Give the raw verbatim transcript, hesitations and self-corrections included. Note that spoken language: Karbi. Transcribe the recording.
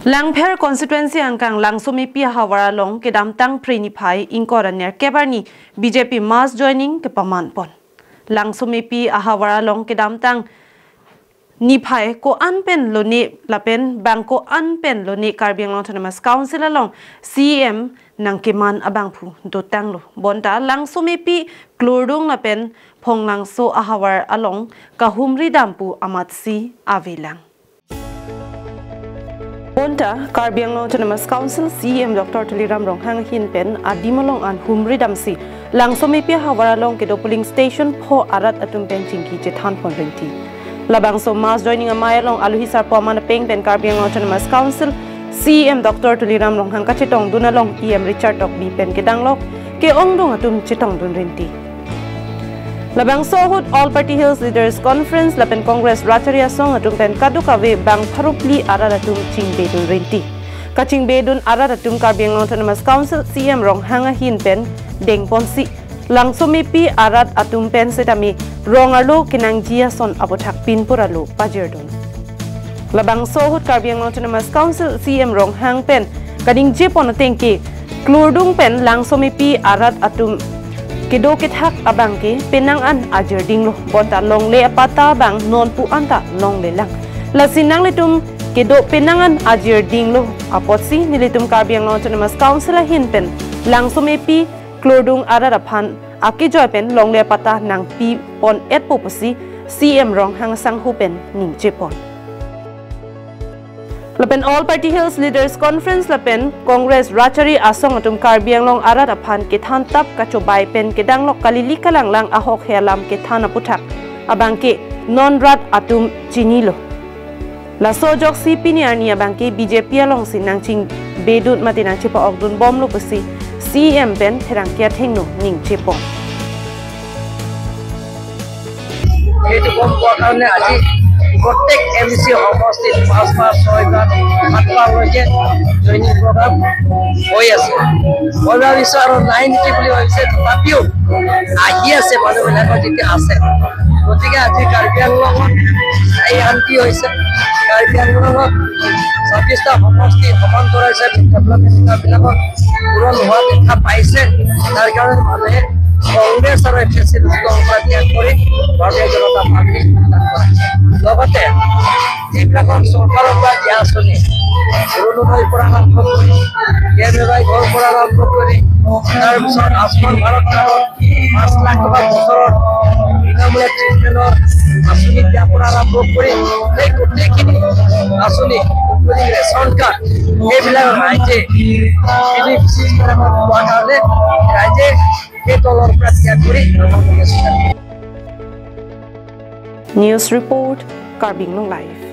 Langpher constituency angkang Langsomepi ahavar along kedamtang Phre niphai ingkoi ra nerkep arni B J P mass joining kepaman pon. Langsomepi ahavar along kedamtang niphai ko-an pen lone lapen bang ko-an pen lone Karbi Anglong Autonomous Council along C E M nangkeman abangphu dotanglo. Bonta Langsomepi, Klurdung lapen Phonglangso ahavar along kahumri dam pu amatsi avelang. Bonta Karbi Anglong Autonomous Council C E M Doctor Tuliram Ronghang ahin pen adim along an humri damsi Langsomepi ahavar along kedo polling station pho arat atum pen chingki chethan pon rinti. Labangso mass joining amei along aluhi sarpo aman apeng pen Karbi Anglong Autonomous Council C E M Doctor Tuliram Ronghang kachetongdun along E M Richard Tokbi pen kedanglok ke-ongdung atum chetongdun rinti. Labangso ahut All Party Hills Leaders Conference lapen Congress Rachari Asong atum pen kadokave bang pharo phli arat atum chingbedun rinti. Kachingbedun arat atum Karbi Anglong Autonomous Council C E M Ronghang ahin pen dengponsi Langsomepi arat atum pen setame rong arlo kenangji ason aputhak pinpur arlo pajirdun. Labangso ahut Karbi Anglong Autonomous Council C E M Ronghang pen kaningjepon ateng ke Klurdung pen Langsomepi arat atum kedo kethak abang ke penang an ajirdinglo, bonta longle apatta abang nonpu anta longlelang. Lasi nanglitum kedo penang an ajirdinglo apotsi nelitum Karbi Anglong Autonomous Council ahin pen Langsomepi, Klurdung arat aphan akejoi pen longle apatta nangpi pon-etpo pusi C E M Ronghang asangho pen ningjepon. Lapen All Party Hills Leaders Conference lapen Congress Rachari Asong atum Karbi Anglong arat aphan kethan tap kachobai pen kedanglok, kalili kalanglang ahok he alam kethan aputhak abang ke non rat atum chinilo. Laso ajoksi pini arni abang ke B J P alongsi nangchingbedun mate nangchepa-okdun bomlo pusi C E M pen pherangke athengno ningjepon. এইটো গম পোৱাৰ কাৰণে আজি প্ৰত্যেক M D C সমষ্টিত পাঁচবাৰ, ছয়বাৰ, সাতবাৰলৈকে জইনিং প্ৰগ্ৰাম হৈ আছে। মই ভাবিছোঁ আৰু নাই নেকি বুলি ভাবিছে, তথাপিও আহি আছে মানুহবিলাকৰ যেতিয়া আছে। গতিকে আজি কাৰ্বি আংলঙত এই শান্তি হৈছে। কাৰ্বি আংলঙত ছাব্বিছটা সমষ্টি সমান্তৰাল হিচাপে ডেভেলপমেণ্ট বিলাকৰ পূৰণ হোৱা দেখা পাইছে। তাৰ কাৰণে মানুহে কংগ্ৰেছ আৰু এ পি চি দলৰ পৰা ত্যাগ কৰি ভাৰতীয় জনতা পাৰ্টীক ভোটদান কৰে। লগতে যিবিলাকৰ চৰকাৰৰ পৰা দিয়া আঁচনি, অৰুণোদয়ৰ পৰা আৰম্ভ কৰি, কে এম ৱাই ঘৰৰ পৰা আৰম্ভ কৰি, তাৰপিছত আয়ুষ্মান ভাৰত কাৰ্ডৰ পাঁচ লাখ টকা বছৰৰ বিনামূলীয়া ট্ৰিটমেণ্টৰ আঁচনি দিয়াৰ পৰা আৰম্ভ কৰি সেই গোটেইখিনি আঁচনি, ইনক্লুডিং ৰেচন কাৰ্ড, সেইবিলাক ৰাইজে বিশেষ চিষ্টেমত পোৱাৰ কাৰণে ৰাইজে সেই দলৰ পৰা ত্যাগ কৰি আমাৰ Congress News report, Karbi Anglong Live.